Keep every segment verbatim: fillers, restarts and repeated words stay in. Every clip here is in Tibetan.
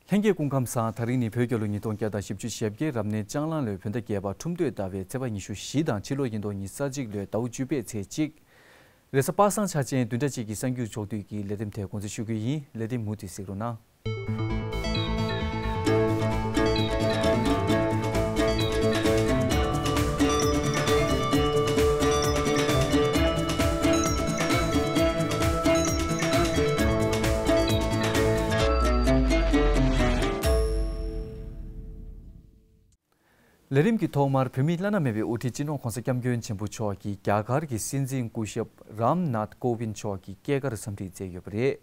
ལྷན་རྒྱས་སྐུ་ཁམས་བཟང་། དེ་རིང་ནི་བོད་རྒྱལ་ལོ་ཉིས་སྟོང་བརྒྱ་དང་བཞི་བཅུ་ཞེ་བརྒྱད། རབ་གནས་ལྕགས་གླང་ལོའི་བོད་ཟླ་བརྒྱད་པ་ཁྲུམས་སྟོད་ཟླ་བའི་ཚེས་པ་ཉི་ཤུ་བཞི་དང་ཕྱི་ལོ་ཉིས་སྟོང་ཉི་ཤུ་རྩ་གཅིག་ལོའི་ཟླ་བ་བཅུ་པའི་ཚེས་གཅིག་རེས་གཟའ་པ་སངས་འཆར་ཅན་བདུན་ཕྲག་གཅིག་གི་གསར་འགྱུར་ཕྱོགས་བསྡུས་ཀྱི་ལས་རིམ་དེ་འགོ་འཛུགས་ཞུ་རྒྱུ་ཡིན། ལས་རིམ་མུ་མཐུད་གཟིགས་རོགས་གནང་། ལས་རིམ་གྱི་ཐོག་མར་བོད་མིའི་བླ་ན་མེད་པའི་དབུ་ཁྲིད་སྤྱི་ནོར་༧གོང་ས་༧སྐྱབས་མགོན་ཆེན་པོ་མཆོག་གིས་རྒྱ་གར་གྱི་སྲིད་འཛིན་སྐུ་ཞབས་རམ་ནཱཐ་ཀོ་བིན་མཆོག་གི་སྐྱེས་སྐར་འཚམས་འདྲི་མཛད་ཡོད་པ་རེད།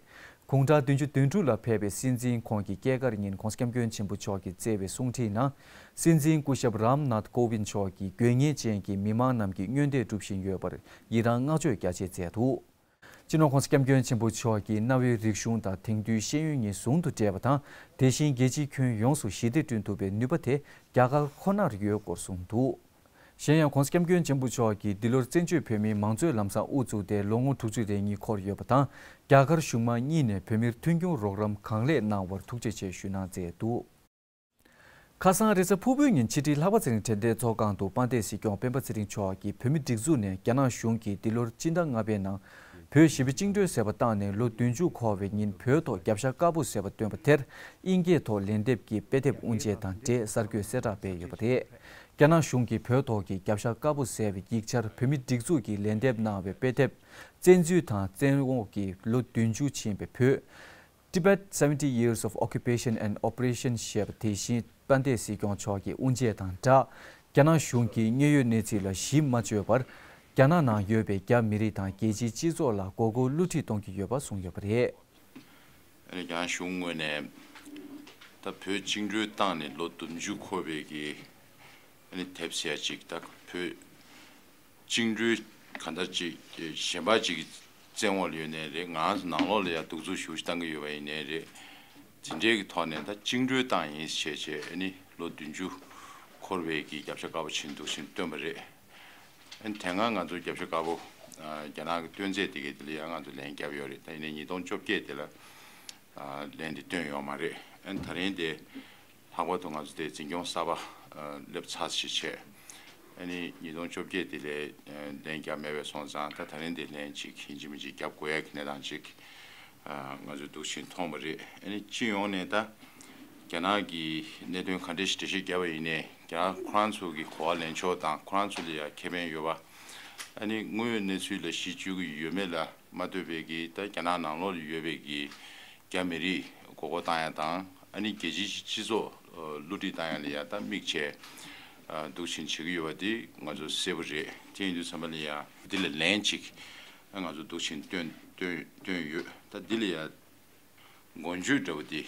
དགུང་གྲངས་བདུན་ཅུ་དོན་དྲུག་ལ་ཕེབས་པའི་སྲིད་འཛིན་ཁོང་གི་སྐྱེས་སྐར་ཉིན་༧གོང་ས་༧སྐྱབས་མགོན་ཆེན་པོ་མཆོག་གིས་བསྩལ་བའི་གསུང་འཕྲིན་ནང་། སྲིད་འཛིན་སྐུ་ཞབས་རམ་ནཱཐ་ཀོ་བིན་མཆོག་གིས་དགོས་ངེས་ཅན་གྱི་མི་མང་རྣམས་ཀྱི་མངོན་འདོད་སྒྲུབ་བཞིན་ཡོད་པར་ཡི་རང་བསྔགས་བརྗོད་རྒྱ་ཆེ་མཛད་འདུག་སྤྱི་ནོར་༧གོང་ས་༧སྐྱབས་མགོན་ཆེན་པོ་མཆོག་གིས་གནའ་བོའི་རིག་གཞུང་དང་དེང་དུས་ཤེས་ཡོན་གཉིས་ཟུང་དུ་འབྲེལ་བ་དང་། དེ་བཞིན་རྒྱལ་སྤྱིའི་ཁྱོན་ཡོངས་སུ་ཞི་བདེ་བསྐྲུན་ཐུབ་པའི་ནུས་པ་དེ་རྒྱ་གར་ཁོ་ནར་ཡོད་སྐོར་གསུངས་འདུག་གཞན་ཡང་༧གོང་ས་༧སྐྱབས་མགོན་ཆེན་པོ་མཆོག་གིས་འདི་ལོར་བཙན་བྱོལ་བོད་མིའི་མང་གཙོའི་ལམ་བཟང་དབུ་བཙུགས་ཏེ་ལོ་ངོ་དྲུག་ཅུ་རེ་གཉིས་འཁོར་ཡོད་པ་དང་། རྒྱ་གར་གཞུང་མང་གཉིས་ནས་བོད་མིར་མཐུན་འགྱུར་རོགས་རམ་གང་ལེགས་གནང་བར་ཐུགས་རྗེ་ཆེ་ཞུ་གནང་མཛད་འདུག་ཁ་སང་རེས་གཟའ་ཕུར་བུའི་ཉིན་ཕྱི་དྲིལ་ལྷག་པ་ཚེ་རིང་དྲན་རྟེན་ཚོགས་ཁང་དུ་དཔལ་ལྡན་སྲིད་སྐྱོང་སྤེན་པ་ཚེ་རིང་མཆོག་གིས་བོད་མི་སྒྲིག་འཛུགས་ནས་རྒྱ་ནག་གཞུང་གིས་འདི་ལོར་སྤྱི་ཟླ་ལྔ་པའི་ནང་བོད་ཞི་བའི་བཅིངས་འགྲོལ་ཟེར་བ་བཏང་ནས་ལོ་བདུན་ཅུ་འཁོར་བའི་ཉིན་བོད་ཐོག་རྒྱབ་ཤ་དཀར་པོ་ཟེར་བ་བཏོན་པ་དེར་དབྱིན་སྐད་ཐོག་ལན་འདེབས་ཀྱི་དཔེ་དེབ་དབུ་འབྱེད་དང་འབྲེལ་གསར་འགོད་གསལ་བསྒྲགས་སྤེལ་ཡོད་པ་རེད། རྒྱ་ནག་གཞུང་གིས་བོད་ཐོག་གི་རྒྱབ་ཤ་དཀར་པོ་ཟེར་བའི་ཡིག་ཆར་བོད་མི་སྒྲིག་འཛུགས་ཀྱིས་ལན་འདེབས་གནང་བའི་དཔེ་དེབ་བཙན་འཛུལ་དང་བཙན་འོག་གི་ལོ་བདུན་ཅུ་ཕྱིན་པའི་བོད། Tibet seventy years of occupation and oppression ཞེས་པ་དེ་བཞིན་དཔལ་ལྡན་སྲིད་སྐྱོང་མཆོག་གི་དབུ་འབྱེད་དང་སྦྲགས། རྒྱ་ནག་གཞུང་གིས་དངོས་ཡོད་གནས་ཚུལ་ལ་གཞི་མ་བཅོལ་བར། རྒྱ་ནག་ནང་ཡོད་པའི་རྒྱ་མི་རིགས་དང་རྒྱལ་སྤྱིའི་སྤྱི་ཚོགས་ལ་མགོ་སྐོར་བསླུ་བྲིད་གཏོང་གི་ཡོད་པ་གསུངས་ཡོད་པ་རེད། ཨ་ནི་རྒྱ་ནག་གཞུང་ངོས་ནས་ད་བོད་བཅིངས་འགྲོལ་བཏང་ནས་ལོ་བདུན་ཅུ་འཁོར་བའི་གི་ཨ་ནི་དེབ་ཟེར་ཡ་ཅིག་ད་བོད་བཅིངས་འགྲོལ་ག་འདྲ་ཅིག་གཞན་པ་ཅིག་གི་བཙན་འོག་ལ་ཡོད་ནའི་རེད། ང་ཚོ་ནང་ལོགས་ལ་ཡང་གདུག་རྩུབ་ཞེ་པོ་ཅིག་བཏང་གི་ཡོད་པ་ཡིན་ནའི་རེད། དེ་འདྲའི་གི་ཐོག་ནས་ད་བཅིངས་འགྲོལ་བཏང་ཡིན་ཞེས་བྱས་ཨ་ནི་ལོ་བདུན་ཅུ་འཁོར་བའི་གི་རྒྱབ་ཤ་དཀར་པོ་ཕྱིན་འདུག་ཕྱིན་བཏོན་པ་རེད། ཨ་ནི་དེ་སྔ་ང་ཚོ་རྒྱབ་ཤ་དཀར་པོ་ཨ་རྒྱ་ནག་གི་བཏོན་ཚད་དེ་གའི་དེ་ལ་ཡང་ང་ཚོ་ལན་བརྒྱབ་ཡོད་རེད། ད་ཡིན་ནའི་ཉིས་སྟོང་བཅོ་བརྒྱད་དེ་ལ་ཨ་ལན་དེ་བཏོན་ཡོད་མ་རེད། ཨ་ནི་ད་རིང་དེ་ལྷག་པར་དུ་ང་ཚོ་དེ་འཛིན་སྐྱོང་གསར་པ་ཨ་སླེབས་ཚར་ཞེས་བྱས། ཨ་ནི་ཉིས་སྟོང་བཅོ་བརྒྱད་དེ་ལས་ཨ་ལན་བརྒྱབ་མེད་པའི་སོང་ཙང་ད་ད་རིང་དེ་ལན་ཅིག་ཡིན་གཅིག་མིན་གཅིག་བརྒྱབ་དགོས་ཡ་གི་གནས་སྟངས་ཅིག་ཨ་ང་ཚོས་འདུག་ཕྱིན་མཐོང་བ་རེད། ཨ་ནི་སྤྱི་ཡོངས་ནས་ད་རྒྱ་ནག་གི་གནད་དོན་ག་འདྲ་ཞིག་འགྲེལ་བཤད་བརྒྱབ་པ་ཡིན་ནའི་རྒྱ་ནག་ཁོ་རང་ཚོ་གི་གོ་བ་ལེན་ཕྱོགས་དང་ཁོ་རང་ཚོ་ལ་ཡ་ཁེ་ཕན་ཡོད་པ། ཨ་ནི་དངོས་ཡོད་གནས་ཚུལ་ལ་གཞི་བཅོལ་གྱི་ཡོད་མེད་ལ་མ་ལྟོས་པའི་གི་ད་རྒྱ་ནག་ནང་ལོགས་ལ་ཡོད་པའི་གི་རྒྱ་མི་རིགས་མགོ་སྐོར་བཏང་ཡ་དང་ཨ་ནི་རྒྱལ་སྤྱིའི་སྤྱི་ཚོགས་བསླུ་བྲིད་བཏང་ཡ་ལ་ཡ་ད་དམིགས་བྱས་འདུག་ཕྱིན་བྱེད་ཀྱི་ཡོད་པ་དེ་ང་ཚོ་གསལ་པོ་རེད། དེ་ཡིན་དུས་ཙམ་པ་ལ་ཡ་འདི་ལ་ལན་ཅིག་ང་ཚོ་འདུག་ཕྱིན་བཏོན་བཏོན་བཏོན་ཡོད། ད་འདི་ལ་ཡ་མགོ་བརྗོད་འདྲ་བོ་དེ་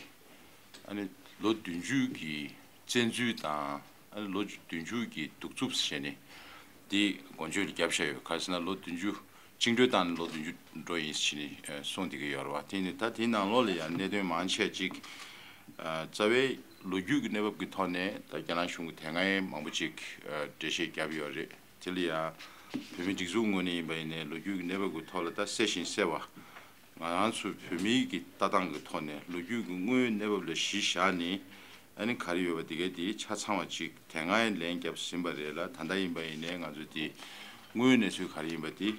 ཨ་ནི་ལོ་བདུན་ཅུ་གི་བཙན་འཛུལ་དང་ཨ་ནི་ལོ་བདུན་ཅུ་གི་གདུག་རྩུབ་ཟེར་ནས་དེ་མགོ་བརྗོད་ལ་བརྒྱབ་བཞག་ཡོད། ག་རེ་ཟེར་ན་ལོ་བདུན་ཅུ་བཅིངས་འགྲོལ་བཏང་ནས་ལོ་བདུན་ཅུ་འགྲོ་ཡིན་ཟེར་ནས་གསུངས་བསྡད་ཀྱི་ཡོད་རེད་བ། དེ་ནི་ད་དེའི་ནང་ལོགས་ལ་ཡང་གནད་དོན་མང་ཆེ་ཅིག་རྩ་བའི་ལོ་རྒྱུས་ཀྱི་གནས་བབ་ཀྱི་ཐོག་ནས་ད་རྒྱ་ནག་གཞུང་གིས་དེ་སྔའི་མང་པོ་ཅིག་འགྲེལ་བཤད་བརྒྱབ་ཡོད་རེད། དེ་ལ་ཡང་བོད་མི་སྒྲིག་འཛུགས་ངོས་ནས་ཡིན་པ་ཡིན་ནའི་ལོ་རྒྱུས་ཀྱི་གནས་བབ་ཀྱི་ཐོག་ལ་ད་གསལ་ཞིང་གསལ་བ། ང་རང་ཚོ་བོད་མིའི་གི་ལྟ་སྟངས་ཀྱི་ཐོག་ནས་ལོ་རྒྱུས་ཀྱི་དངོས་ཡོད་གནས་བབ་ལ་གཞི་བཞག་ནས་ཨ་ནི་ག་རེ་ཡོད་པ་དེ་གའི་དེ་ཆ་ཚང་བ་ཅིག་དེ་སྔའི་ལན་བརྒྱབ་ཟིན་པ་རེད་ལ། ད་ལྟ་ཡིན་པ་ཡིན་ནའི་ང་ཚོ་དེ་དངོས་ཡོད་གནས་ཚུལ་ག་རེ་ཡིན་པ་དེ་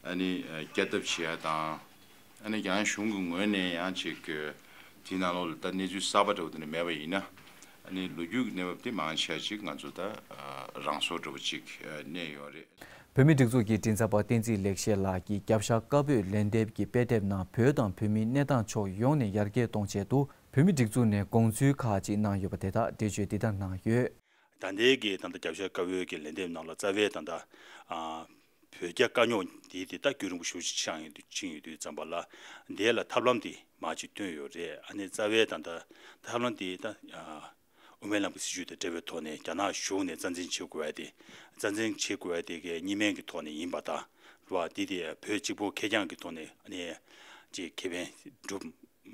ཨ་ནི་བསྐྱར་ལྡབ་བྱེད་ཡ་དང་ཨ་ནི་རྒྱ་ནག་གཞུང་གི་ངོས་ནས་ཡང་ཅིག་དེའི་ནང་ལོགས་ལ་ད་གནས་ཚུལ་གསར་པ་འདྲ་བོ་དེ་འདྲ་མེད་པ་ཡིན་ན་ཨ་ནི་ལོ་རྒྱུས་ཀྱི་གནས་བབ་དེ་མང་ཆེ་ཅིག་ང་ཚོ་ད་རང་སོར་འདྲ་བོ་ཅིག་གནས་ཡོད་རེད། བོད་མིའི་སྒྲིག་འཛུགས་ཀྱི་མགྲིན་ཚབ་པ་བསྟན་འཛིན་ལེགས་བཤད་ལགས་ཀྱིས་རྒྱབ་ཤ་དཀར་པོས་ལན་འདེབས་ཀྱི་དཔེ་དེབ་ནང་བོད་དང་བོད་མིའི་གནས་སྟངས་ཕྱོགས་ཡོངས་ནས་ཡར་རྒྱས་གཏོང་ཆེད་དུ་བོད་མིའི་སྒྲིག་འཛུགས་ནས་དགོངས་ཚུལ་ཁག་ཅིག་གནང་ཡོད་པ་དེ་དག་འགྲེལ་བརྗོད་འདི་ལྟར་གནང་ཡོད། ད་ལྟའི་གི་ད་ལྟ་རྒྱབ་ཤ་དཀར་པོའི་གི་ལན་འདེབས་ནང་ལ་རྩ་བའི་ད་ལྟ་ཨ་བོད་རྒྱ་དཀའ་རྙོག་འདི་དེ་ད་རྒྱུན་རིང་པོ་ཞེ་པོ་ཅིག་ཆགས་ཡོང་དུས་ཕྱིན་ཡོད་དུས་ཙམ་པ་ལ་འདི་ལ་ཐབས་ལམ་དེ་མར་ཅིག་བཏོན་ཡོད་རེད། ཨ་ནི་རྩ་བའི་ད་ལྟ་ཐབས་ལམ་དེ་ད་ཨ། དབུ་མའི་ལམ་གྱི་སྲིད་བྱུས་དང་འབྲེལ་བའི་ཐོག་ནས་རྒྱ་ནག་གཞུང་ནས་རྩ་འཛིན་བྱེད་དགོས་ཡ་དེ། རྩ་འཛིན་བྱེད་དགོས་ཡ་དེ་གའི་གཉིས་སྨན་གྱི་ཐོག་ནས་ཡིན་པ་དང་། རེད་བ། དེ་དེ་བོད་གཅིག་པོ་ཁེར་རྐྱང་གི་ཐོག་ནས་ཨ་ནི་ཅིག་ཁེ་ཕན་སྒྲུབ་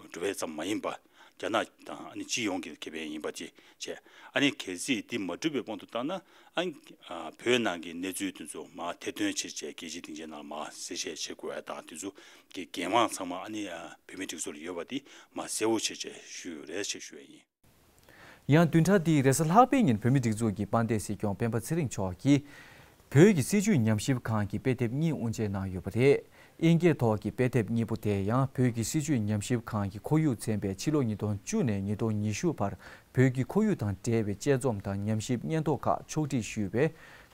སྒྲུབ་ཡ་ཙམ་མ་ཡིན་པ། རྒྱ་ནག་དང་ཨ་ནི་སྤྱི་ཡོངས་ཀྱི་ཁེ་ཕན་ཡིན་པ་བཅས་བྱས། ཨ་ནི་གལ་སྲིད་འདི་མ་འགྲུབ་པའི་དབང་དུ་བཏང་ན། ཨ་ནི་ཨ་བོད་ནང་གི་གནས་ཚུལ་དེ་ཚོ་མར་ཐེར་འདོན་བྱེད་བྱས་རྒྱལ་སྤྱིའི་སྡིངས་ཆའི་ནང་ལ་མར་གསལ་བཤད་བྱེད་དགོས་ཡ་དང་། དེ་ཚོ་གི་འགན་དབང་ཚང་མ་ཨ་ནི་ཨ་བོད་མིའི་སྒྲིག་འཛུགས་ལ་ཡོད་པ་འདི་མར་གསལ་བོ་བྱེད་བྱས་ཞུ་ཡོད་རེད་ཅེས་ཞུ་ཡ་ཡིན། ཡང་བདུན་ཕྲག་འདིའི་རེས་གཟའ་ལྷག་པའི་ཉིན་བོད་མིའི་སྒྲིག་འཛུགས་ཀྱི་དཔལ་ལྡན་སྲིད་སྐྱོང་སྤེན་པ་ཚེ་རིང་མཆོག་གིས་བོད་ཀྱི་སྲིད་བྱུས་ཉམས་ཞིབ་ཁང་གི་དཔེ་དེབ་གཉིས་དབུ་འབྱེད་གནང་ཡོད་པ་རེད། དབྱིན་སྐད་ཐོག་གི་དཔེ་དེབ་གཉིས་པོ་དེ་ཡང་བོད་ཀྱི་སྲིད་བྱུས་ཉམས་ཞིབ་ཁང་གི་ཁོར་ཡུག་ཚན་པས་ཕྱི་ལོ་ཉིས་སྟོང་བཅུ་ནས་ཉིས་སྟོང་ཉི་ཤུ་བར་བོད་ཀྱི་ཁོར་ཡུག་དང་འབྲེལ་བའི་དཔྱད་རྩོམ་དང་ཉམས་ཞིབ་སྙན་ཐོ་ཁག་ཕྱོགས་སྒྲིག་ཞུས་པའི་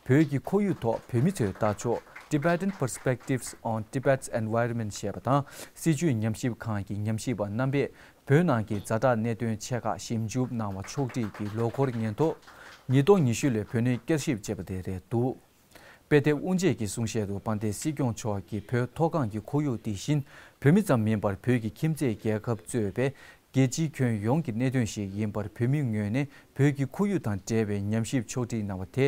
བོད་ཀྱི་ཁོར་ཡུག་ཐོག་བོད་མི་ཚོའི་ལྟ་ཕྱོགས། Tibetan Perspectives on Tibet's Environment ཞེས་པ་དང་། སྲིད་བྱུས་ཉམས་ཞིབ་ཁང་གི་ཉམས་ཞིབ་པ་རྣམ་པས་བོད་ནང་གི་ཛ་དྲག་གནད་དོན་ཆེ་ཁག་ཞིབ་འཇུག་གནང་བ་ཕྱོགས་སྒྲིག་གི་ལོ་འཁོར་སྙན་ཐོ། ཉིས་སྟོང་ཉི་ཤུ་ལོའི་བོད་གནས་བསྐྱར་ཞིབ་ཅེས་པ་དེ་རེད་འདུག་དཔེ་དེབ་དབུ་འབྱེད་ཀྱི་གསུང་བཤད་དུ་དཔལ་ལྡན་སྲིད་སྐྱོང་མཆོག་གིས་བོད་མཐོ་སྒང་གི་ཁོར་ཡུག་དེ་བཞིན་བོད་མི་ཙམ་མིན་པར་བོད་ཀྱི་ཁྱིམ་མཚེས་རྒྱལ་ཁབ་གཙོས་པའི་རྒྱལ་སྤྱིའི་ཁྱོན་ཡོངས་ཀྱི་གནད་དོན་ཞིག་ཡིན་པར་བོད་མིའི་ངོས་ནས་བོད་ཀྱི་ཁོར་ཡུག་དང་འབྲེལ་བའི་ཉམས་ཞིབ་ཕྱོགས་སྒྲིག་གནང་བ་དེ།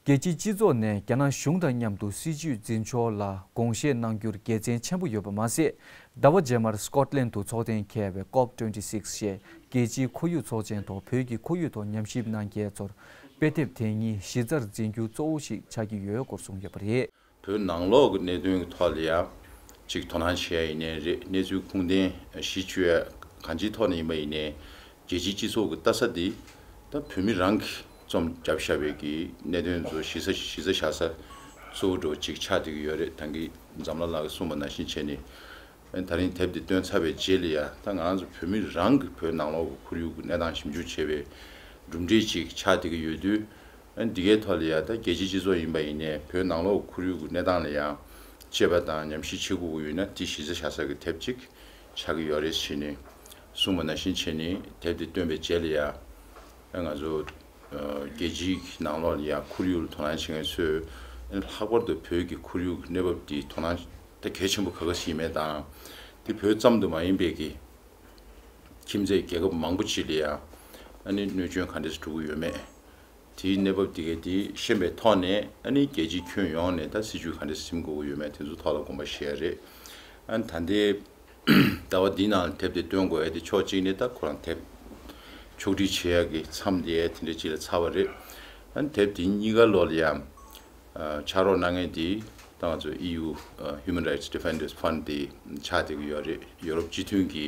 རྒྱལ་སྤྱིའི་སྤྱི་ཚོགས་ནས་རྒྱ་ནག་གཞུང་དང་མཉམ་དུ་སྲིད་བྱུས་འཛིན་ཕྱོགས་ལ་དགོངས་བཞེས་གནང་རྒྱུར་དགེ་མཚན་ཆེན་པོ་ཡོད་པ་མ་ཟད། ཟླ་བ་རྗེས་མར་སྐོཊ་ལན་དུ་འཚོགས་གཏན་འཁེལ་བའི་ཀོབ་ཊུ་ཝེན་ཊི་སིགས་ཞེས་རྒྱལ་སྤྱིའི་ཁོར་ཡུག་ཚོགས་ཆེན་ཐོག་བོད་ཀྱི་ཁོར་ཡུག་ཐོག་ཉམས་ཞིབ་གནང་མཁན་ཚོར་དཔེ་དེབ་དེ་གཉིས་གཞི་རྩར་འཛིན་རྒྱུ་གཙོ་བོ་ཞིག་ཆགས་ཀྱི་ཡོད་སྐོར་གསུངས་ཡོད་པ་རེད། བོད་ནང་ལོགས་ཀྱི་གནད་དོན་གྱི་ཐོག་ལ་ཡང་ཅིག་དོ་སྣང་བྱེད་ཡ་ཡིན་ནའི་རེད། གནས་ཚུལ་ཁུངས་ལྡན་གཞི་བཅོལ་ཡ་གང་ཅིའི་ཐོག་ནས་ཡིན་པ་ཡིན་ནའི་རྒྱལ་སྤྱིའི་སྤྱི་ཚོགས་ཀྱི་ལྟ་ས་འདི་ད་བོད་མི་རང་གིས་རྩོམ་བརྒྱབ་བཞག་པའི་གི་གནད་དོན་ཚོ་གཞི་ས་གཞི་རྩ་བཞག་ས་གཙོ་བོ་འདྲ་བོ་ཅིག་ཆགས་བསྡད་ཀྱི་ཡོད་རེད། ད་གིན་འཛམ་གླིང་ལགས་ཀྱིས་གསུངས་པ་ནང་བཞིན་བྱས་ནས། ད་རིང་དེབ་འདི་བཏོན་ཚར་བའི་རྗེས་ལ་ཡ་ད་ང་རང་ཚོ་བོད་མི་རང་གིས་བོད་ནང་ལོགས་ཀྱི་ཁོར་ཡུག་གི་གནས་སྟངས་ཞིབ་འཇུག་བྱས་པའི་གྲུབ་འབྲས་ཅིག་ཆགས་བསྡད་ཀྱི་ཡོད་དུས། འདི་གའི་ཐོག་ལ་ཡ་ད་རྒྱལ་སྤྱིའི་སྤྱི་ཚོགས་ཡིན་པ་ཡིན་ནའི་བོད་ནང་ལོགས་ཁོར་ཡུག་གི་གནས་སྟངས་ལ་ཡ་དཔྱད་པ་དང་ཉམས་ཞིབ་བྱེད་དགོས་ཀྱི་ཡོད་ན་དེ་གཞི་རྩ་བཞག་ས་གི་དེབ་ཅིག་ཆགས་ཀྱི་ཡོད་རེད་ཟེར་ནས་གསུངས་པ་ནང་བཞིན་བྱས་ནས་དེབ་འདི་བཏོན་པའི་རྗེས་ལ་ཡ་ང་ཚོ་རྒྱལ་སྤྱིའི་ནང་ལོགས་ལ་ཡ་ཁོར་ཡུག་ལ་དོ་སྣང་བྱེད་མཁན་ཚོས་ལྷག་པར་དུ་བོད་ཀྱི་ཁོར་ཡུག་གི་གནས་བབ་འདི་དོ་སྣང་ད་གལ་ཆེན་པོ་ག་ག་ཞིག་མེད་དང་། དེ་བོད་ཙམ་དུ་མ་ཡིན་པའི་གི་ཁྱིམ་མཚེས་རྒྱལ་ཁབ་མང་པོ་ཅིག་ལ་ཡང་ཨ་ནི་གནོད་སྐྱོན་ག་འདྲས་སེ་འགྲོ་གི་ཡོད་མེད། དེའི་གནས་བབ་དེ་གའི་དེ་ཤེས་པའི་ཐོག་ནས་ཨ་ནི་རྒྱལ་སྤྱིའི་ཁྱོན་ཡོངས་ནས་ད་སྲིད་ཇུས་ག་འདྲས་སེ་འཛིན་དགོས་ཀྱི་ཡོད་མེད་དེ་ཚོ་ཐོག་ལ་དགོངས་པ་བཞེས་ཡ་རེད། ཨ་ནི་ད་ལྟའི་ཟླ་བ་འདིའི་ནང་ལ་དེབ་དེ་བཏོན་དགོས་ཡ་དེ་ཕྱོགས་གཅིག་ནས་ད་ཁོ་རང་དེབ་ཕྱོགས་སྒྲིག་བྱེད་ཡ་གི་མཚམས་དེ་དེ་འདྲས་ཅིག་ལ་ཚར་བ་རེད། ཨ་ནི་དེབ་དེ་གཉིས་ཀ་ལོགས་ལ་ཡང་ཕྱག་རོགས་གནང་མཁན་དེ་ད་ང་ཚོ་ཨི་ཡུ་Human Rights Defenders Fund དེ་ཆགས་བསྡད་ཀྱི་ཡོད་རེད། ཡོ་རོབ་སྤྱི་མཐུན་གྱི་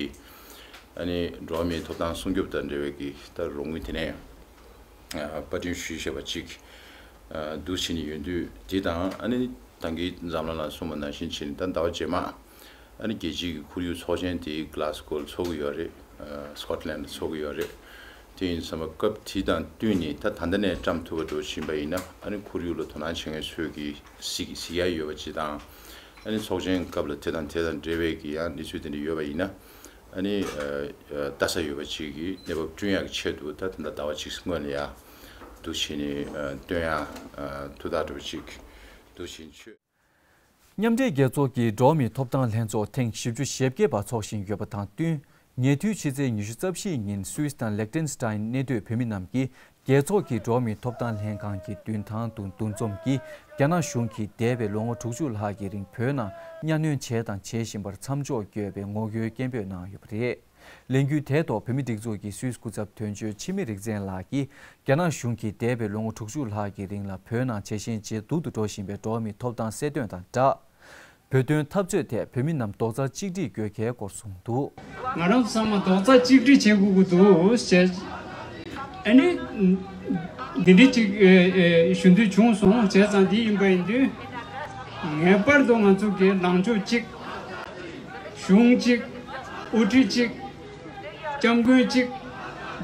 ཨ་ནི་འགྲོ་བ་མིའི་ཐོབ་ཐང་སྲུང་སྐྱོབ་དང་འབྲེལ་བའི་གི་ད་རོགས་དངུལ་དེ་ནས་པར་སྐྲུན་ཞུས་བཞག་པ་ཅིག་འདུག་བྱས་ནས་ཡོད་དུས། དེ་དང་ཨ་ནི་ད་གིན་འཛམ་གླིང་ལ་གསུངས་པ་ནང་བཞིན་བྱས་ནས་ད་ཟླ་བ་རྗེས་མ། ཨ་ནི་རྒྱལ་སྤྱིའི་གི་ཁོར་ཡུག་ཚོགས་ཆེན་དེ་Glasgow ལ་ཚོགས་ཀྱི་ཡོད་རེད། ཨ་Scotland ལ་ཚོགས་ཀྱི་ཡོད་རེད། དེ་ཡིན་ཙང་སྐབས་དེ་དང་བསྟུན་ནས་ད་ད་ལྟ་ནས་བཀྲམ་ཐུབ་པ་འདྲ་བོ་ཕྱིན་པ་ཡིན་ན་ཨ་ནི་ཁོར་ཡུག་ལ་དོ་སྣང་བྱེད་མཁན་ཚོས་ཀྱི་གཟིགས་གཟིགས་ཡ་ཡོད་པ་ཅིག་དང་། ཨ་ནི་ཚོགས་ཆེན་སྐབས་ལ་དེ་དང་དེ་དང་འབྲེལ་བའི་གི་ཡང་གནས་ཚུལ་དེ་འདྲ་ཡོད་པ་ཡིན་ན་ཨ་ནི་ལྟ་ས་ཡོད་པ་ཅིག་གི་གནས་བབ་བསྐྲུན་ཡག་གི་ཆེད་དུ་ད་ད་ལྟ་ཟླ་བ་གཅིག་སྔོན་ལ་ཡ་འདུག་བྱས་ནས་བཏོན་ཡ་ཐུགས་ཐག་འདྲ་བོ་ཅིག་འདུག་བྱས་ནས་ཆོས། མཉམ་འབྲེལ་རྒྱལ་ཚོགས་ཀྱི་འགྲོ་བ་མིའི་ཐོབ་ཐང་ལྷན་ཚོགས་ཐེངས་བཞི་བཅུ་ཞེ་བརྒྱད་པ་འཚོགས་བཞིན་ཡོད་པ་དང་བསྟུན། ཉེ་དུས་ཕྱི་ཚེས་ཉི་ཤུ་རྩ་བཞིའི་ཉིན་སུད་སི་དང་ལེག་ཏེན་སི་ཏཱིན་གནས་སྡོད་བོད་མི་རྣམས་ཀྱིས་རྒྱལ་ཚོགས་ཀྱི་འགྲོ་བ་མིའི་ཐོབ་ཐང་ལྷན་ཁང་གི་མདུན་ཐང་དུ་འདུ་འཛོམས་ཀྱིས་རྒྱ་ནག་གཞུང་གིས་འདས་པའི་ལོ་ངོ་དྲུག་ཅུ་ལྷག་གི་རིང་བོད་ནང་གཉའ་གནོན་བྱས་དང་བྱེད་བཞིན་པར་མཚམས་འཇོག་དགོས་པའི་ངོ་རྒོལ་སྐད་འབོད་གནང་ཡོད་པ་རེད། ལས་འགུལ་དེའི་ཐོག་བོད་མིའི་སྒྲིག་འཛུགས་ཀྱི་སུད་སི་སྐུ་ཚབ་དོན་གཅོད་འཆི་མེད་རིག་འཛིན་ལགས་ཀྱིས་རྒྱ་ནག་གཞུང་གིས་འདས་པའི་ལོ་ངོ་དྲུག་ཅུ་ལྷག་གི་རིང་ལ་བོད་ནང་ཇེ་ཞན་ཇེ་སྡུག་ཏུ་འགྲོ་བཞིན་པའི་འགྲོ་བ་མིའི་ཐོབ་ཐང་གསལ་སྟོན་དང་སྦྲགས། བོད་དོན་འཐབ་རྩོད་ཐད་བོད་མི་རྣམས་རྡོག་རྩ་གཅིག་སྒྲིལ་དགོས་གལ་སྐོར་གསུངས་འདུག་ང་རང་ཚོ་ཚང་མ་རྡོག་རྩ་གཅིག་སྒྲིལ་བྱེད་དགོས་ཀྱི་འདུག་ཅེས། ཨ་ནི། འདི་འདྲ་ཅིག་ཨེ་ཨེ་ཞུ་འདོད་བྱུང་སོང་། བྱས་ཙང་འདི་ཡིན་པ་ཡིན་དུས། ངེས་པར་དུ་ང་ཚོ་གི་ལངས་ཕྱོགས་གཅིག་གཞུང་གཅིག་དབུ་ཁྲིད་གཅིག་སྐྱབས་མགོན་གཅིག་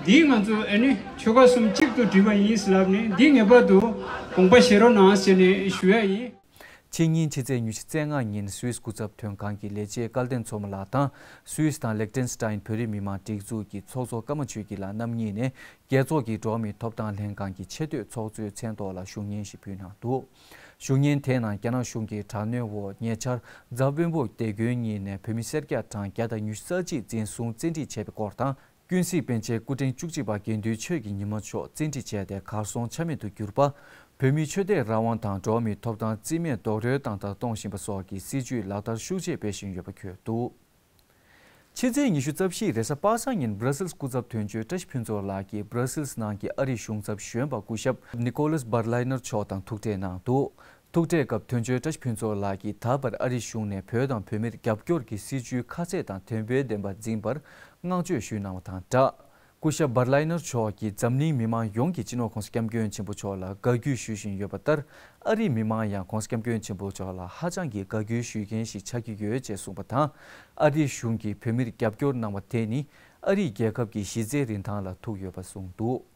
འདིས་ང་ཚོ་ཨ་ནི་ཆོལ་ཁ་གསུམ་གཅིག་ཏུ་སྒྲིལ་བ་ཡིན་ཟེར་ལབ་ནས་འདི་ངེས་པར་དུ་དགོངས་པ་བཞེས་རོགས་གནང་ཟེར་ནས་ཞུ་ཡ་ཡིན། ཕྱི་ཉིན་ཕྱི་ཚེས་ཉི་ཤུ་རྩ་ལྔ་ཉིན་སུད་སི་སྐུ་ཚབ་དོན་ཁང་གི་ལས་བྱེད་སྐལ་ལྡན་མཚོ་མོ་ལགས་དང་སུད་སི་དང་ལེག་ཏེན་སི་ཏཱིན་བོད་རིགས་མི་མང་སྒྲིག་འཛུགས་ཀྱི་ཚོགས་གཙོ་ཀརྨ་ཆོས་སྐྱིད་ལགས་རྣམ་གཉིས་ནས་རྒྱལ་ཚོགས་ཀྱི་འགྲོ་བ་མིའི་ཐོབ་ཐང་ལྷན་ཁང་གི་ཆེས་མཐོའི་ཚོགས་གཙོའི་མཚན་ཐོག་ལ་བཞུགས་སྙན་ཞིག་ཕུལ་གནང་འདུག་བཞུགས་སྙན་དེའི་ནང་རྒྱ་ནག་གཞུང་གིས་དྲག་གནོན་འོག་ཉེ་ཆར་རྫ་དཔོན་པོ་སྡེ་དགོན་གཉིས་ནས་བོད་མི་སེར་སྐྱ་གྲངས་བརྒྱ་དང་ཉི་ཤུ་རྩ་གཅིག་འཛིན་བཟུང་བཙན་ཁྲིད་བྱས་པའི་སྐོར་དང་། ཀུན་གཟིགས་པཎ་ཆེན་སྐུ་ཕྲེང་བཅུ་གཅིག་པ་དགེ་འདུན་ཆོས་ཀྱི་ཉི་མ་མཆོག་བཙན་ཁྲིད་བྱས་ཏེ་གར་སོང་ཆ་མེད་དུ་གྱུར་པ། བོད་མིའི་ཆོས་དད་རང་དབང་དང་འགྲོ་བ་མིའི་ཐོབ་ཐང་རྩིས་མེད་རྡོག་རོལ་བཏང་དང་གཏོང་བཞིན་པ་སོགས་ཀྱི་སྲིད་བྱུས་ལག་བསྟར་ཤུགས་ཆེ་སྤེལ་བཞིན་ཡོད་པ་འཁོད་འདུག་ཕྱི་ཚེས་ཉི་ཤུ་རྩ་བཞི་རེས་གཟའ་པ་སངས་ཉིན་སྦྲ་སིལ་སྐུ་ཚབ་དོན་གཅོད་བཀྲ་ཤིས་ཕུན་ཚོགས་ལགས་ཀྱིས་སྦྲ་སིལ་ནང་གི་ཨ་རིའི་གཞུང་ཚབ་གཞོན་པ་སྐུ་ཞབས་ནི་ཀོ་ལཱས་བར་ལའི་ནར་མཆོག་དང་ཐུག་འཕྲད་གནང་འདུག་ཐུག་འཕྲད་སྐབས་དོན་གཅོད་བཀྲ་ཤིས་ཕུན་ཚོགས་ལགས་ཀྱིས་ད་བར་ཨ་རིའི་གཞུང་ནས་བོད་དང་བོད་མིར་རྒྱབ་སྐྱོར་གྱི་སྲིད་བྱུས་ཁ་གསལ་དང་དོན་ཕན་ལྡན་པ་འཛིན་པར་བསྔགས་བརྗོད་ཞུས་གནང་བ་དང་སྦྲགས། སྐུ་ཞབས་བར་ལའི་ནར་མཆོག་གིས་འཛམ་གླིང་མི་མང་ཡོངས་ཀྱིས་སྤྱི་ནོར་༸གོང་ས་༸སྐྱབས་མགོན་ཆེན་པོ་མཆོག་ལ་དགའ་བསུ་ཞུ་བཞིན་ཡོད་པ་ལྟར། ཨ་རིའི་མི་མང་ཡང་༸གོང་ས་༸སྐྱབས་མགོན་ཆེན་པོ་མཆོག་ལ་ཧ་ཅང་གི་དགའ་བསུ་ཞུ་མཁན་ཞིག་ཆགས་ཀྱི་ཡོད་ཅེས་གསུངས་པ་དང་། ཨ་རིའི་གཞུང་གིས་བོད་མིར་རྒྱབ་སྐྱོར་གནང་བ་དེ་ནི་ཨ་རིའི་རྒྱལ་ཁབ་ཀྱི་གཞི་རྩའི་རིན་ཐང་ལ་ཐུག་ཡོད་པ་གསུངས་འདུག་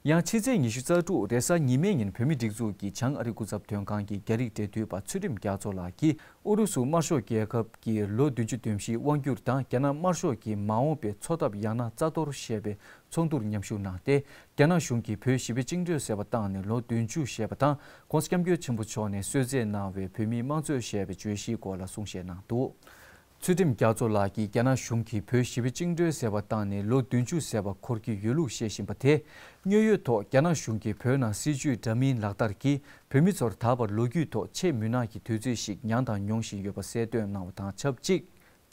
ཡང་ཕྱི་ཚེས་ཉི་ཤུ་རྩ་དྲུག་རེས་གཟའ་ཉི་མའི་ཉིན་བོད་མིའི་སྒྲིག་འཛུགས་ཀྱི་བྱང་ཨ་རི་སྐུ་ཚབ་དོན་ཁང་གི་རྒྱ་རིགས་འབྲེལ་མཐུད་པ་ཚུལ་ཁྲིམས་རྒྱ་མཚོ་ལགས་ཀྱིས་ཨུ་རུ་སུ་དམར་ཤོག་རྒྱལ་ཁབ་ཀྱི་ལོ་བདུན་ཅུ་དོན་བཞིའི་དབང་སྒྱུར་དང་རྒྱ་ནག་དམར་ཤོག་གི་མ་འོངས་པའི་འཚོ་ཐབས་ཡང་ན་རྩ་གཏོར་ཞེས་པའི་ཚོགས་འདུར་མཉམ་ཞུགས་གནང་སྟེ། རྒྱ་ནག་གཞུང་གིས་བོད་ཞི་བའི་བཅིངས་འགྲོལ་ཟེར་བ་བཏང་ནས་ལོ་བདུན་ཅུ་ཞེས་པ་དང་༸གོང་ས་༸སྐྱབས་མགོན་ཆེན་པོ་མཆོག་ནས་གསོལ་སྩལ་གནང་བའི་བོད་མིའི་དམངས་གཙོ་ཞེས་པའི་བརྗོད་གཞིའི་སྐོར་ལ་གསུང་བཤད་གནང་འདུག་ཚུལ་ཁྲིམས་རྒྱ་མཚོ་ལགས་ཀྱིས་རྒྱ་ནག་གཞུང་གིས་བོད་ཞི་བའི་བཅིངས་འགྲོལ་ཟེར་བ་བཏང་ནས་ལོ་བདུན་ཅུ་ཟེར་བ་འཁོར་གྱི་ཡོད་ལུགས་བཤད་བཞིན་པ་དེ། དངོས་ཡོད་ཐོག་རྒྱ་ནག་གཞུང་གིས་བོད་ནང་སྲིད་བྱུས་འདྲ་མིན་ལག་བསྟར་གྱིས་བོད་མི་ཚོར་ད་བར་ལོ་རྒྱུས་ཐོག་ཆེས་མུན་ནག་གི་དུས་ཚོད་ཞིག་མྱངས་དང་མྱོང་བཞིན་ཡོད་པ་གསལ་སྟོན་གནང་བ་དང་ཆབས་ཅིག་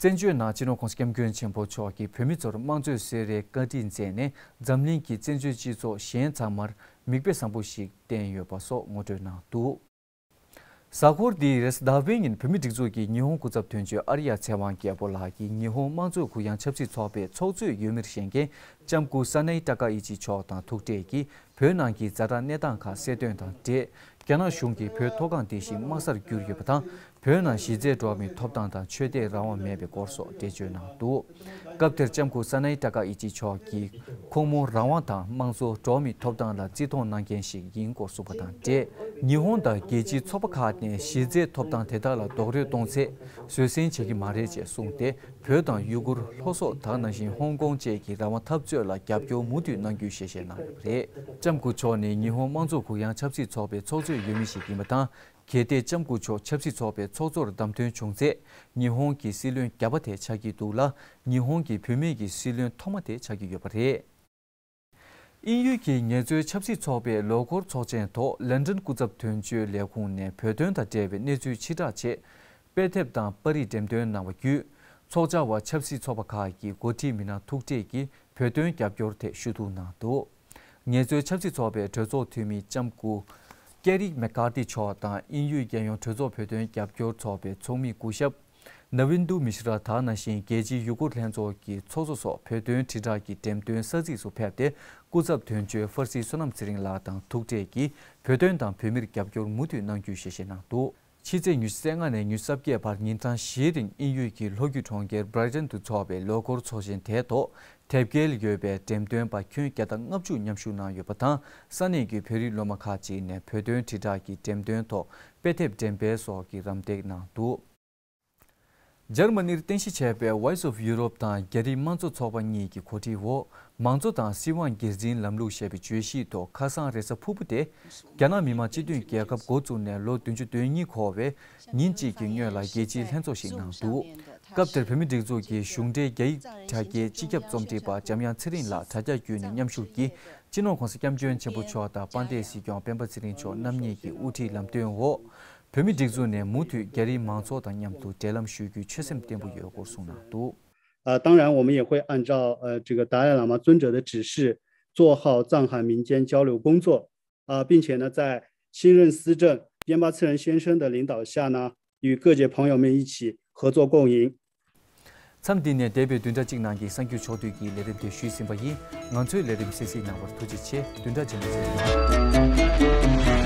བཙན་བྱོལ་ནང་སྤྱི་ནོར་༸གོང་ས་༸སྐྱབས་མགོན་ཆེན་པོ་མཆོག་གིས་བོད་མི་ཚོར་དམངས་གཙོའི་སེ་རའི་བཀའ་དྲིན་མཛད་ནས་འཛམ་གླིང་གི་བཙན་བྱོལ་སྤྱི་ཚོགས་གཞན་ཚང་མར་མིག་དཔེ་བཟང་པོ་ཞིག་བསྟན་ཡོད་པ་སོགས་ངོ་སྤྲོད་གནང་འདུག་གཟའ་འཁོར་འདིའི་རེས་གཟའ་ཟླ་བའི་ཉིན་བོད་མིའི་སྒྲིག་འཛུགས་ཀྱི་ཉི་ཧོང་སྐུ་ཚབ་དོན་གཅོད་ཨར་ཡ་ཚེ་དབང་རྒྱལ་པོ་ལགས་ཀྱིས་ཉི་ཧོང་དམངས་གཙོའི་གུ་ཡངས་ཆབ་སྲིད་ཚོགས་པའི་ཚོགས་གཙོས་འོས་མིར་བཞེངས་མཁན་ལྕམ་སྐུ་ས་ནའི་ཏཱ་ཀ་ཨི་ཅི་མཆོག་དང་ཐུག་འཕྲད་ཀྱིས་བོད་ནང་གི་ཛ་དྲག་གནས་སྟངས་ཁག་གསལ་སྟོན་དང་འབྲེལ། རྒྱ་ནག་གཞུང་གིས་བོད་མཐོ་སྒང་བདེ་ཞིང་དམའ་སར་གྱུར་ཡོད་པ་དང་། བོད་ནང་གཞི་རྩའི་འགྲོ་བ་མིའི་ཐོབ་ཐང་དང་ཆོས་དད་རང་དབང་མེད་པའི་སྐོར་སོགས་འགྲེལ་བརྗོད་གནང་འདུག་སྐབས་དེར་ལྕམ་སྐུ་ས་ནའི་ཏཱ་ཀ་ཨི་ཅི་མཆོག་གིས་ཁོང་མོ་རང་དབང་དང་དམངས་གཙོ་འགྲོ་བ་མིའི་ཐོབ་ཐང་ལ་བརྩི་མཐོང་གནང་མཁན་ཞིག་ཡིན་སྐོར་གསུངས་པ་དང་འབྲེལ། ཉི་ཧོང་དང་རྒྱལ་སྤྱིའི་ཚོགས་པ་ཁག་ནས་གཞི་རྩའི་ཐོབ་ཐང་དེ་དག་ལ་རྡོག་རོལ་གཏོང་ཚེ་བཟོད་བསྲན་བྱེད་ཀྱི་མ་རེད་ཅེས་གསུངས་ཏེ། བོད་དང་ཡུ་གུར་ལྷོ་སོག་དེ་ནང་བཞིན་ཧོང་ཀོང་བཅས་ཀྱི་རང་དབང་འཐབ་རྩོད་ལ་རྒྱབ་སྐྱོར་མུ་མཐུད་གནང་རྒྱུའི་ཞལ་བཞེས་གནང་ཡོད་པ་རེད། ལྕམ་སྐུ་མཆོག་ནི་ཉི་ཧོང་དམངས་གཙོ་གུ་ཡངས་ཆབ་སྲིད་ཚོགས་པའི་ཚོགས་གཙོའི་འོས་མི་ཞིག་ཡིན་པ་དང་། གལ་ཏེ་ལྕམ་སྐུ་མཆོག་ཆབ་སྲིད་ཚོགས་པའི་ཚོགས་གཙོར་བདམས་ཐོན་བྱུང་ཚེ། ཉི་ཧོང་གི་སྲིད་བློན་བརྒྱ་པ་དེ་ཆགས་ཀྱི་འདུག་ལ། ཉི་ཧོང་གི་བུད་མེད་ཀྱི་སྲིད་བློན་ཐོག་མ་དེ་ཆགས་ཀྱི་ཡོད་པ་རེད། དབྱིན་ཡུལ་གྱི་ངལ་རྩོལ་ཆབ་སྲིད་ཚོགས་པའི་ལོ་འཁོར་ཚོགས་ཆེན་ཐོག་ལན་ཀྲན་སྐུ་ཚབ་དོན་གཅོད་ལས་ཁུངས་ནས་བོད་དོན་དང་འབྲེལ་བའི་གནས་ཚུལ་ཕྱིར་བསྒྲགས་ཆེད། དཔེ་དེབ་དང་པར་རིས་འགྲེམས་སྟོན་གནང་བ་བརྒྱུད། ཚོགས་བཅར་བ་ཆབ་སྲིད་ཚོགས་པ་ཁག་གི་འགོ་ཁྲིད་མི་སྣ་ཐུག་འཕྲད་ཀྱིས་བོད་དོན་རྒྱབ་སྐྱོར་ཐད་ཞུ་གཏུག་གནང་འདུག་ངལ་རྩོལ་ཆབ་སྲིད་ཚོགས་པའི་གྲོས་ཚོགས་འཐུས་མི་ལྕམ་སྐུ་ཀེ་རིག་མེག་ཀར་ཏི་མཆོག་དང་དབྱིན་ཡུལ་རྒྱལ་ཡོངས་གྲོས་ཚོགས་བོད་དོན་རྒྱབ་སྐྱོར་ཚོགས་པའི་ཚོགས་མི་སྐུ་ཞབས་ནཱ་ཝིན་དུ་མི་ཤྲ་དང་ནང་བཞིན་རྒྱལ་སྤྱིའི་ཡུ་གུར་ལྷན་ཚོགས་ཀྱི་ཚོགས་གཙོ་སོགས་བོད་དོན་དྲིལ་བསྒྲགས་ཀྱི་འགྲེམས་སྟོན་ས་ཚིགས་སུ་ཕེབས་ཏེ། སྐུ་ཚབ་དོན་གཅོད་ཧྥར་སི་བསོད་ནམས་ཚེ་རིང་ལགས་དང་ཐུག་འཕྲད་ཀྱིས་བོད་དོན་དང་བོད་མིར་རྒྱབ་སྐྱོར་མུ་མཐུད་གནང་རྒྱུའི་ཞལ་བཞེས་གནང་འདུག་ཕྱི་ཚེས་ཉི་ཤུ་རྩ་ལྔ་ནས་ཉི་ཤུ་རྩ་བརྒྱད་བར་ཉིན་གྲངས་བཞིའི་རིང་དབྱིན་ཡུལ་གྱི་ལྷོ་རྒྱུད་གྲོང་ཁྱེར་Brighton དུ་འཚོགས་པའི་ལོ་འཁོར་ཚོགས་ཆེན་དེའི་ཐོག་དེབ་སྐྱེལ་ཡོད་པའི་འགྲེམས་སྟོན་པ་ཁྱོན་བརྒྱ་དང་ལྔ་བཅུ་མཉམ་ཞུགས་གནང་ཡོད་པ་དང་། ས་གནས་ཀྱི་བོད་རིགས་སློབ་མ་ཁག་ཅིག་ནས་བོད་དོན་དྲིལ་བསྒྲགས་ཀྱི་འགྲེམས་སྟོན་ཐོག་དཔེ་དེབ་འགྲེམས་སྤེལ་སོགས་ཀྱི་རམ་འདེགས་གནང་འདུག་འཇར་མ་ནིར་རྟེན་གཞི་བྱས་པའི་Voice of Europe དང་རྒྱ་རིགས་དམངས་གཙོ་ཚོགས་པ་གཉིས་ཀྱི་གོ་སྒྲིག་འོག་མང་གཙོ་དང་སྲིད་དབང་སྒེར་འཛིན་ལམ་ལུགས་ཞེས་པའི་བརྗོད་གཞིའི་ཐོག་ཁ་སང་རེས་གཟའ་ཕུར་བུ་སྟེ། རྒྱ་ནག་མི་དམངས་སྤྱི་མཐུན་རྒྱལ་ཁབ་འགོ་བཙུགས་ནས་ལོ་བདུན་ཅུ་དོན་གཉིས་འཁོར་བའི་ཉིན་གཅིག་གི་སྔོན་ལ་རྒྱལ་སྤྱིའི་ལྷན་ཚོགས་ཤིག་གནང་འདུག་སྐབས་དེར་བོད་མིའི་སྒྲིག་འཛུགས་ཀྱི་གཞུང་འབྲེལ་རྒྱ་ཡིག་དྲ་རྒྱའི་སྤྱི་ཁྱབ་རྩོམ་སྒྲིག་པ་འཇམ་དབྱངས་ཚེ་རིང་ལགས་དྲ་རྒྱ་བརྒྱུད་ནས་མཉམ་ཞུགས་ཀྱིས། སྤྱི་ནོར་༸གོང་ས་༸སྐྱབས་མགོན་ཆེན་པོ་མཆོག་དང་དཔལ་ལྡན་སྲིད་སྐྱོང་སྤེན་པ་ཚེ་རིང་མཆོག་རྣམ་གཉིས་ཀྱི་དབུ་ཁྲིད་ལམ་སྟོན་འོག་བོད་མིའི་སྒྲིག་འཛུགས་ནས་མུ་མཐུད་རྒྱ་རིགས་མང་ཚོགས་དང་མཉམ་དུ་འབྲེལ་ལམ་ཞུ་རྒྱུའི་ཆོད་སེམས་བརྟན་པོ་ཡོད་སྐོར་གསུངས་གནང་འདུག 呃，当然，我们也会按照呃这个达赖喇嘛尊者的指示，做好藏汉民间交流工作啊、并且呢，在新任司政边巴次仁先生的领导下呢，与各界朋友们一起合作共赢。 མཚམས་འདི་ནས་འདས་པའི་བདུན་ཕྲག་གཅིག་ནང་གི་གསར་འགྱུར་ཕྱོགས་བསྡུས་ཀྱི་ལས་རིམ་དེ་ཞུས་ཟིན་པ་ཡིན། ང་ཚོའི་ལས་རིམ་གསན་གཟིགས་གནང་བར་ཐུགས་རྗེ་ཆེ། བདུན་ཕྲག་རྗེས་མ་མཇལ་ཡོང་།